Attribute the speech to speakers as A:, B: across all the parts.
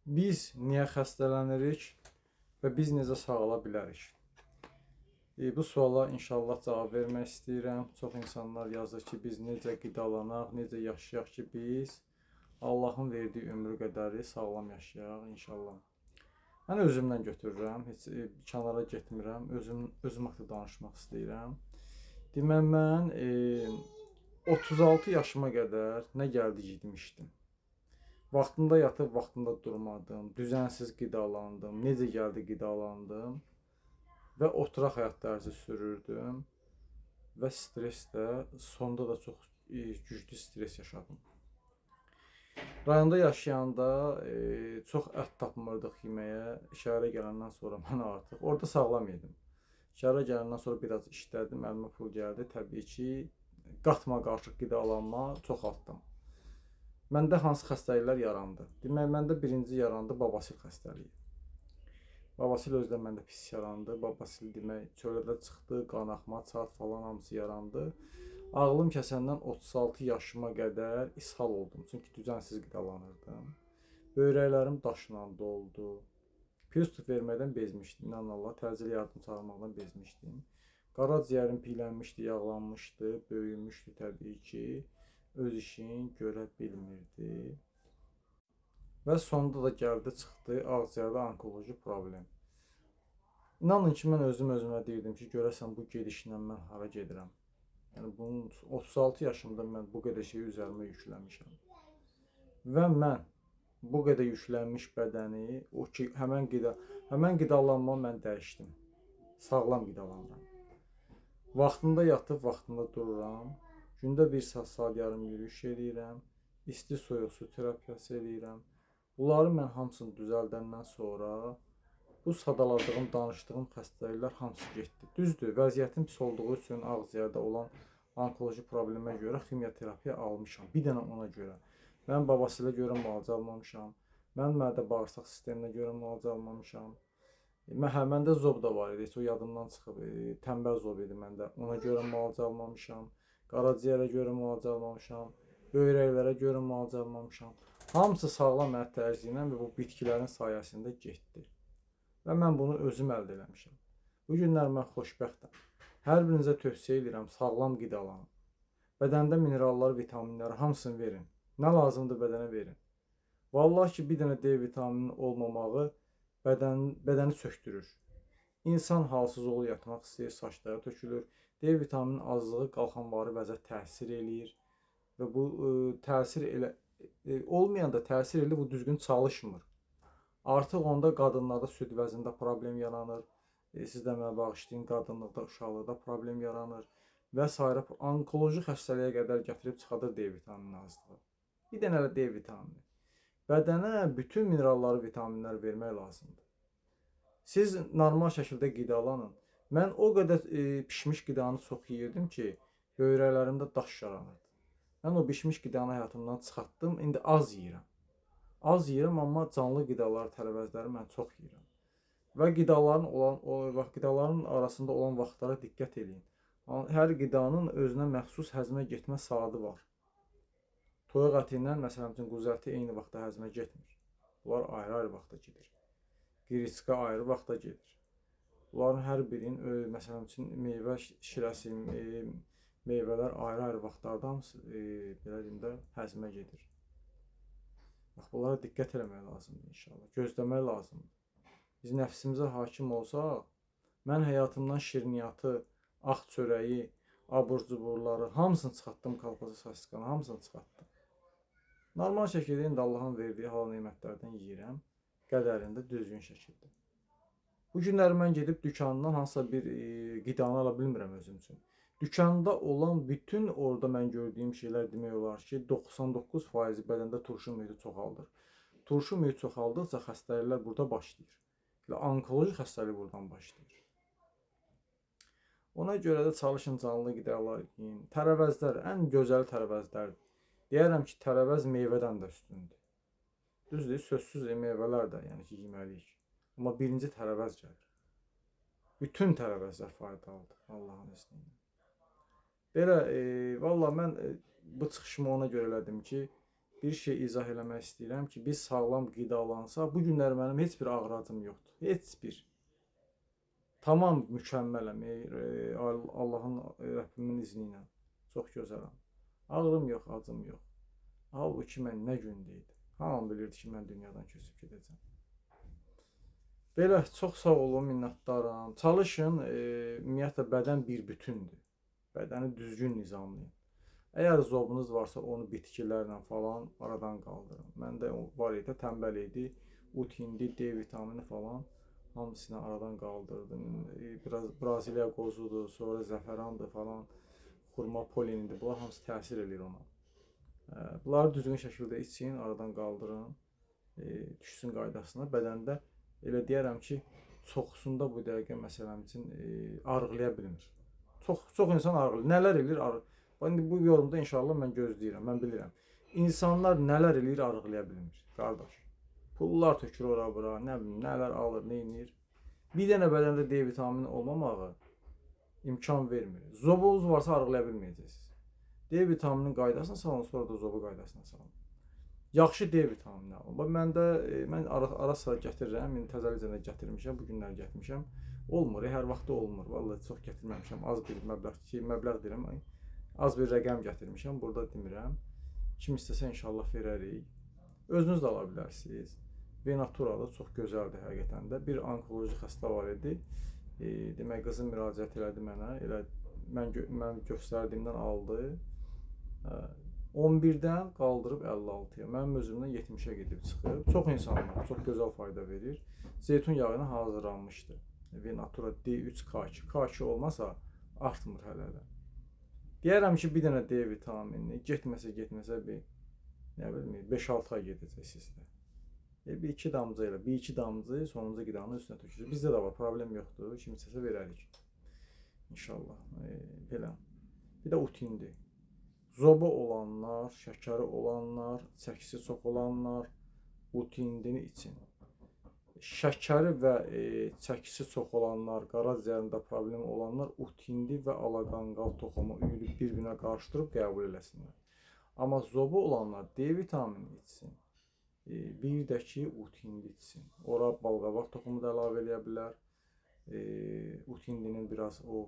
A: Biz niyə xəstələnirik və biz necə sağala bilərik? Bu suala inşallah cavab vermək istəyirəm. Çox insanlar yazır ki, biz necə qidalanaq, necə yaşayaq ki, biz Allahın verdiyi ömrü qədəri sağlam yaşayaq inşallah. Mən özümdən götürürəm, heç kənara getmirəm. Özüm haqqında danışmaq istəyirəm. Demək mən 36 yaşıma qədər nə gəldi yedim, içdim. Vaxtında yatıb, vaxtında durmadım, düzənsiz qidalandım, necə gəldi qidalandım və oturaq həyat tərzi sürürdüm və stres də, sonda da çox güclü stres yaşadım. Rayonda yaşayanda çox ət tapmırdıq yeməyə. Şəhərə gələndən sonra mən artıq orada sağlam yedim. Şəhərə gələndən sonra biraz işlədim, əlimə pul gəldi. Təbii ki, qatma qarışıq qidalanma çoxaltdım. Məndə hansı xəstəliklər yarandı? Demək, məndə birinci yarandı babasil xəstəliyi. Babasil özü də məndə pis yarandı. Babasil demək, çölə də çıxdı, qanaxma, çat falan hamısı yarandı. Ağlım kəsəndən 36 yaşıma qədər ishal oldum. Çünki düzənsiz qidalanırdım. Böyrəklərim daşla doldu. Pristup verməkdən bezmişdim. İnan Allah, təcili yardım çağırmaqdan bezmişdim. Qaraciyərim piylənmişdi, yağlanmışdı, böyümüşdü təbii ki. Öz işini görə bilmirdi. Və sonda da gəldi, çıxdı ağciyərdə onkoloji problem. İnanın ki, mən özüm özümə deyirdim ki, görəsən bu gedişlə mən hara gedirəm? Yəni bunun 36 yaşımda mən bu qədər şeyi üzərimə yükləmişəm. Və mən bu qədər yüklənmiş bədəni, o ki, həmən qidalanma mən dəyişdim. Sağlam qidalanıram. Vaxtında yatıb, vaxtında dururam. Gündə 1 saat, saat yarım yürüyüş eləyirəm. İsti soyuq su terapiyası eləyirəm. Bunları mən hamısını düzəldəndən sonra bu sadaladığım, danışdığım xəstəliklər hamısı getdi. Düzdür, vəziyyətim pis olduğu üçün ağciyərdə olan onkoloji problemə görə ximiyoterapiya almışam. Bir dənə ona görə. Mən babasilə görə müalicə almamışam. Mən mədə bağırsaq sisteminə görə müalicə almamışam. Məndə zob da var idi, heç o yadımdan çıxıb. Tənbəl zob idi məndə. Ona görə müalicə almamışam. Qaraciyərə görə müalicə almamışam. Böyrəklərə görə müalicə almamışam. Hamısı sağlam həyat tərzi ilə və bu bitkilərin sayəsində getdi. Və mən bunu özüm əldə eləmişəm. Bu günlər mən xoşbəxtəm. Hər birinizə tövsiyə edirəm, sağlam qidalanın. Bədəndə minerallar, vitaminləri hamısını verin. Nə lazımdır bədənə verin. Vallahi ki, bir dənə D vitaminin olmamağı bədəni çökdürür. İnsan halsız olur, yatmaq istəyir, saçları tökülür. D vitaminin azlığı qalxanvari vəzə təsir eləyir və bu təsir elə olmayanda təsir eləyir, bu düzgün çalışmır. Artıq onda qadınlarda süd vəzində problem yaranır. Siz də mənə bağışlayın, qadınlıqda, uşaqlıqda problem yaranır və sairə onkoloji xəstəliyə qədər gətirib çıxardır D vitamini azlığı. Bir dənə də D vitamini. Bədənə bütün mineralları, vitaminləri vermək lazımdır. Siz normal şəkildə qidalanın. Mən o qədər bişmiş qidanı çox yeyirdim ki, böyrəklərimdə daş yaranırdı. Mən o bişmiş qidanı həyatımdan çıxartdım. İndi az yeyirəm. Az yeyirəm, amma canlı qidaları, tərəvəzləri mən çox yeyirəm. Və qidaların arasında olan vaxtlara diqqət eləyin. Hər qidanın özünə məxsus həzmə getmə saatı var. Toyuq əti ilə, məsələn üçün, quzu əti eyni vaxtda həzmə getmir. Bunlar ayrı-ayrı vaxtda gedir. Qiriçka ayrı vaxtda gedir. Bunların hər birinin, məsələn üçün, meyvə şirəsi, meyvələr ayrı-ayrı vaxtlarda hamısı, belə deyim də, həzmə gedir. Bax, bunlara diqqət eləmək lazımdır inşallah. Gözləmək lazımdır. Biz nəfsimizə hakim olsaq, mən həyatımdan şirniyyatı, ağ çörəyi, abur-cuburları hamısını çıxartdım, kalpazı, sasiskanı hamısını çıxartdım. Normal şəkildə indi Allahın verdiyi halal nemətlərdən yeyirəm, qədərində düzgün şəkildə. Bu günləri mən gedib dükandan hansısa bir qidanı ala bilmirəm özüm üçün. Dükanda olan bütün orada mən gördüyüm şeylər demək olar ki, 99% bədəndə turşu mühiti çoxaldır. Turşu mühiti çoxaldıqca xəstəliklər burada başlayır. Elə onkoloji xəstəlik buradan başlayır. Ona görə də çalışın canlı qidalar yeyin. Tərəvəzlər ən gözəl tərəvəzlərdir. Deyərəm ki, tərəvəz meyvədən də üstündür. Düzdür, sözsüz meyvələr də, yəni ki, yeməliyik. Amma birinci tərəvəz gəlir. Bütün tərəvəzlər faydalıdır Allahın izni ilə. Belə, vallah mən bu çıxışımı ona görə elədim ki, Bir şey izah eləmək istəyirəm ki, biz sağlam qidalansaq, bu günlər mənim heç bir ağrı-acım yoxdur. Heç bir. Tamam mükəmmələm. Allahın, Rəbbimin izni ilə. Çox gözələm. Ağrım yox, acım yox. Halbuki mən nə gündə idim. Hamı bilirdi ki, mən dünyadan köçüb gedəcəm. Belə, çox sağ olun, minnətdaram. Çalışın, ümumiyyətlə bədən bir bütündür. Bədəni düzgün nizamlayın. Əgər zobunuz varsa, onu bitkilərlə falan aradan qaldırın. Məndə var idi, tənbəl idi, utindi, D vitamini falan hamısını aradan qaldırdım. Biraz Braziliya qozudur, sonra zəfərandır falan, xurma polenidir. Bunlar hamısı təsir eləyir ona. Bunları düzgün şəkildə için, aradan qaldırın, düşsün qaydasına. Bədəndə elə deyərəm ki, çoxsunda bu dəqiqə məsələm üçün arıqlaya bilmir. Çox insan arıqlayır. Nələr eləyir? İndi bu yorumda inşallah mən gözləyirəm, mən bilirəm. İnsanlar nələr eləyir, arıqlaya bilmir, qardaş. Pullar tökür ora bura, nə bilim, nələr alır, nə eləyir. Bir dənə bədəndə D vitamini olmamağı imkan vermir. Zobunuz varsa arıqlaya bilməyəcəksiniz. D vitaminin qaydasına salın, sonra da zobu qaydasına salın. Yaxşı D vitamini alın. Bax, məndə, mən ara sıra gətirirəm, indi təzəlicə də gətirmişəm, bu günlər gətirmişəm. Olmur, hər vaxt olmur. Vallahi çox gətirməmişəm, az bir məbləğ, ki, məbləğ deyirəm, az bir rəqəm gətirmişəm, burada demirəm. Kim istəsə inşallah verərik. Özünüz də ala bilərsiniz. Venatura da çox gözəldir həqiqətən də. Bir onkoloji xəstə var idi. Demək, qızım müraciət elədi mənə. Elə mən göstərdiyimdən aldı. 11-dən qaldırıb 56-ya. Mənim özümdən 70-ə gedib çıxıb. Çox insanlar, çox gözəl fayda verir. Zeytun yağı ilə hazırlanmışdı. Venatura D3 K2. K2 olmasa artmır hələ də. Deyərəm ki, bir dənə D vitamini getməsə bir, nə bilim, 5-6 ay gedəcək sizdə. Bir iki damcı elə, bir iki damcı sonuncu qidanın üstünə tökülür. Bizdə də var, problem yoxdur. Kim istəsə verərik. İnşallah. Belə. Bir də utindi. Zobu olanlar, şəkəri olanlar, çəkisi çox olanlar utindini için. Şəkəri və çəkisi çox olanlar, qaraciyərində problemi olanlar utindi və alaqanqal toxumu üyülüb bir-birinə qarışdırıb qəbul eləsinlər. Amma zobu olanlar D vitamini içsin. Bir də ki, utindi içsin. Ora balqabaq toxumu da əlavə eləyə bilər. Utindinin biraz o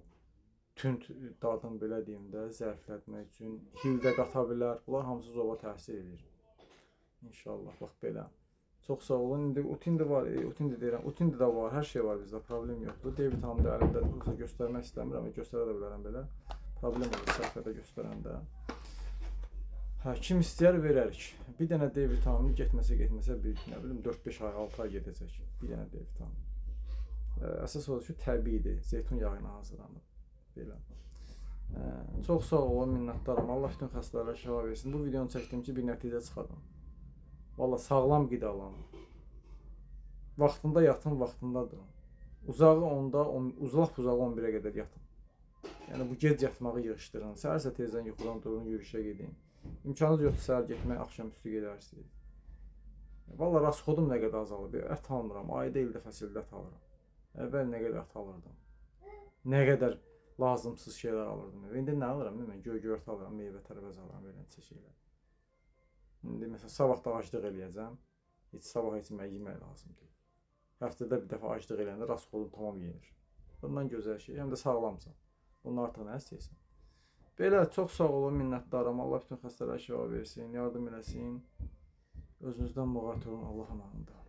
A: tünd dadını belə deyim də zəiflətmək üçün hildə qata bilər. Bunlar hamısı zoba təsir edir. İnşallah, bax belə. Çox sağ olun. İndi utindi var, utindi deyirəm. Utindi də var, hər şey var bizdə, problem yoxdur. D vitamini də əlimdə yoxsa göstərmək istəmirəm, amma göstərə də bilərəm belə. Problem olur səhifədə göstərəndə. Hə, kim istəyər verərik. Bir dənə D vitamini getməsə bir, nə bilim, 4-5 ay, 6 ay gedəcək. Bir dənə D vitamini. Əsas odur ki, təbiidir. Zeytun yağı ilə hazırlanıb. Belə. Çox sağ olun, minnətdaram. Allah bütün xəstələrə şəfa versin. Bu videonu çəkdim ki, bir nəticə çıxardım. Valla sağlam qidalanın. Vaxtında yatın, vaxtında durun. Uzağı 10-da, lap uzağı 11-ə qədər yatın. Yəni bu gec yatmağı yığışdırın. Səhərsə tezdən yuxudan durun, yürüyüşə gedin. İmkanınız yoxdur səhər getmək, axşamüstü gedərsiniz. Valla rasxodum nə qədər azalıb. Ət almıram, ayda ildə fəsildə ət alıram. Əvvəl nə qədər ət alırdım. Nə qədər lazımsız şeylər alırdım. İndi nə alıram? Mən göy-göyərti alıram, meyvə tərəvəz alıram, belə neçə şeylər. İndi məsələn sabah da aclıq eləyəcəm. Heç sabah heç mənə yemək lazım deyil. Həftədə bir dəfə aclıq eləyəndə rasxodum tamam yenir. Bundan gözəl şey, həm də sağlamsan. Bunun artıq nə istəyirsən? Belə, çox sağ olun, minnətdaram. Allah bütün xəstələrə şifa versin, yardım eləsin. Özünüzdən müğayət olun, Allah amanında.